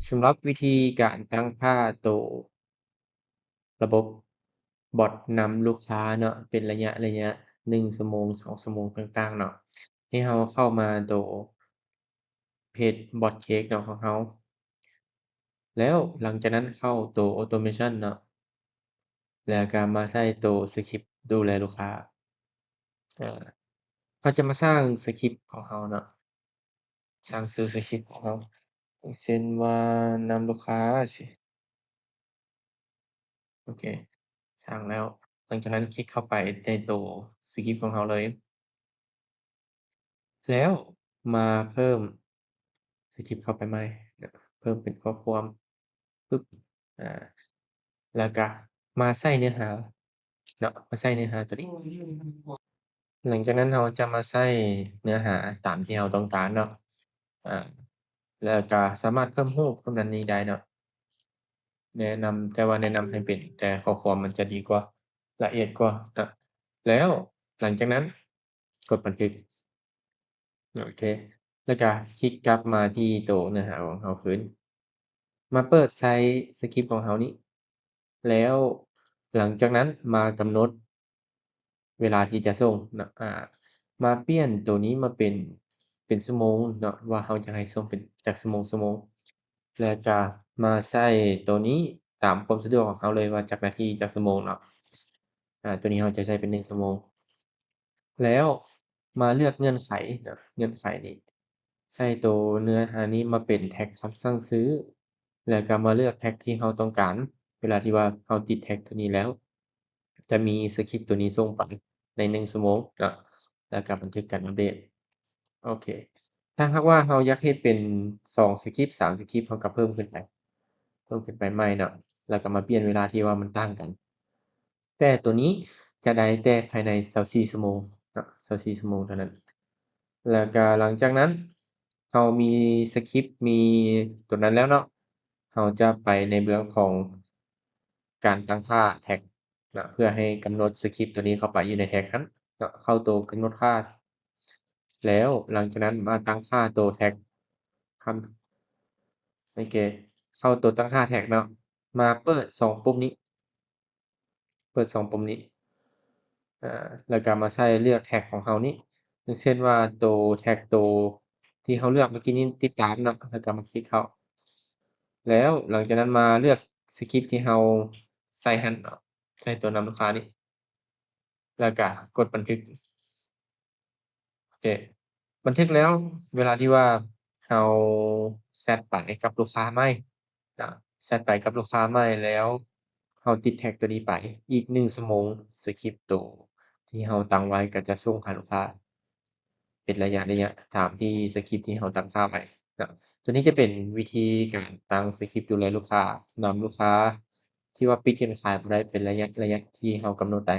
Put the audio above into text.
ສຳລັບວິທີການຕັ້ງຄ່າໂຕລະບົບບອດນຳລູກຄ້າເນາະ ເປັນໄລຍະໆ ໜຶ່ງຊົ່ວໂມງ ສອງຊົ່ວໂມງຕ່າງໆເນາະ ໃຫ້ເຮົາເຂົ້າມາໂຕເພຈບອດເຄກເນາະຂອງເຮົາ ແລ້ວຫຼັງຈາກນັ້ນເຂົ້າໂຕ automation ເນາະ ແລ້ວກະມາໃສ່ໂຕສະຄຣິບດູແລລູກຄ້າ ເຮົາຈະມາສ້າງສະຄຣິບຂອງເຮົາເນາະ ສ້າງຊື່ສະຄຣິບຂອງເຮົາ ຢ່າງເຊັ່ນວ່າ ນຳລູກຄ້າຊີ້ ໂອເຄ ສ້າງແລ້ວ ຫຼັງຈາກນັ້ນຄລິກເຂົ້າໄປໃນໂຕສະຄຣິບຂອງເຮົາເລີຍ ແລ້ວມາເພີ່ມສະຄຣິບເຂົ້າໄປໃໝ່ ເພີ່ມເປັນຂໍ້ຄວາມ ປຶບ ອາ ແລ້ວກະມາໃສ່ເນື້ອຫາເນາະ ມາໃສ່ເນື້ອຫາໂຕນີ້ ຫຼັງຈາກນັ້ນເຮົາຈະມາໃສ່ເນື້ອຫາຕາມທີ່ເຮົາຕ້ອງການເນາະ ອາ ແລ້ວກະສາມາດເພີ່ມຮູບ ເພີ່ມນັ້ນນີ້ໄດ້ເນາະ ແນະນຳ ແຕ່ວ່າແນະນຳໃຫ້ເປັນແຕ່ຂໍ້ຄວາມມັນຈະດີກວ່າ ລະອຽດກວ່າເນາະ ແລ້ວຫຼັງຈາກນັ້ນ ກົດບັນທຶກ ໂອເຄ ແລ້ວກະຄລິກກັບມາທີ່ໂຕເນື້ອຫາຂອງເຮົາຄືນ ມາເປີດໃສ່ສະຄຣິບຂອງເຮົານີ້ ແລ້ວຫຼັງຈາກນັ້ນມາກຳນົດເວລາທີ່ຈະສົ່ງເນາະ ອາ ມາປ່ຽນໂຕນີ້ມາເປັນ ເປັນຊົ່ວໂມງເນາະ ວ່າເຮົາຈະໃຫ້ສົ່ງເປັນຈັກຊົ່ວໂມງ ຊົ່ວໂມງ ແລ້ວກະມາໃສ່ໂຕນີ້ຕາມຄວາມສະດວກຂອງເຮົາເລີຍວ່າຈັກນາທີ ຈັກຊົ່ວໂມງເນາະ ອາ ໂຕນີ້ເຮົາຈະໃສ່ເປັນໜຶ່ງຊົ່ວໂມງ ແລ້ວມາເລືອກເງື່ອນໄຂເນາະ ເງື່ອນໄຂນີ້ ໃສ່ໂຕເນື້ອຫານີ້ມາເປັນແທັກຄຳສັ່ງຊື້ ແລ້ວກະມາເລືອກແທັກທີ່ເຮົາຕ້ອງການ ເວລາທີ່ວ່າເຮົາຕິດແທັກໂຕນີ້ແລ້ວ ຈະມີສະຄຣິບໂຕນີ້ສົ່ງໄປໃນໜຶ່ງຊົ່ວໂມງເນາະ ແລ້ວກະບັນທຶກການອັບເດດ ໂອເຄ ຖ້າຫາກວ່າເຮົາຢາກເຮັດເປັນສອງສະຄຣິບ ສາມສະຄຣິບ ເຮົາກະເພີ່ມຂຶ້ນໄປ ເພີ່ມຂຶ້ນໄປໃໝ່ເນາະ ແລ້ວກະມາປ່ຽນເວລາທີ່ວ່າມັນຕ່າງກັນ ແຕ່ໂຕນີ້ຈະໄດ້ແຕ່ພາຍໃນຊາວສີ່ຊົ່ວໂມງເນາະ ຊາວສີ່ຊົ່ວໂມງເທົ່ານັ້ນ ແລ້ວກະຫຼັງຈາກນັ້ນ ເຮົາມີສະຄຣິບ ມີໂຕນັ້ນແລ້ວເນາະ ເຮົາຈະໄປໃນເບື້ອງຂອງການຕັ້ງຄ່າແທັກເນາະ ເພື່ອໃຫ້ກຳນົດສະຄຣິບໂຕນີ້ເຂົ້າໄປຢູ່ໃນແທັກຫັ້ນເນາະ ເຂົ້າໂຕກຳນົດຄ່າ ແລ້ວຫຼັງຈາກນັ້ນມາຕັ້ງຄ່າໂຕແທັກ ຄຳ ໂອເຄ ເຂົ້າໂຕຕັ້ງຄ່າແທັກເນາະ ມາເປີດສອງປຸ່ມນີ້ ເປີດສອງປຸ່ມນີ້ ອາ ແລ້ວກະມາໃສ່ເລືອກແທັກຂອງເຮົານີ້ ຢ່າງເຊັ່ນວ່າໂຕແທັກໂຕທີ່ເຮົາເລືອກເມື່ອກີ້ນີ້ ຕິດຕາມເນາະ ແລ້ວກະມາຄລິກເຂົ້າ ແລ້ວຫຼັງຈາກນັ້ນມາເລືອກສະຄຣິບທີ່ເຮົາໃສ່ຫັ້ນເນາະ ໃສ່ໂຕນຳລູກຄ້ານີ້ ແລ້ວກະກົດບັນທຶກ ໂອເຄ ບັນທຶກແລ້ວ ເວລາທີ່ວ່າເຮົາແຊັດໄປກັບລູກຄ້າໃໝ່ນະ ແຊັດໄປກັບລູກຄ້າໃໝ່ແລ້ວ ເຮົາຕິດແທັກໂຕນີ້ໄປ ອີກໜຶ່ງຊົ່ວໂມງ ສະຄຣິບໂຕທີ່ເຮົາຕັ້ງໄວ້ກະຈະສົ່ງຫາລູກຄ້າ ເປັນໄລຍະໆ ຕາມທີ່ສະຄຣິບທີ່ເຮົາຕັ້ງຄ່າໄວ້ເນາະ ໂຕນີ້ຈະເປັນວິທີການຕັ້ງສະຄຣິບດູແລລູກຄ້າ ນຳລູກຄ້າທີ່ວ່າປິດການຂາຍບໍ່ໄດ້ເປັນໄລຍະໆ ທີ່ເຮົາກຳນົດໄດ້.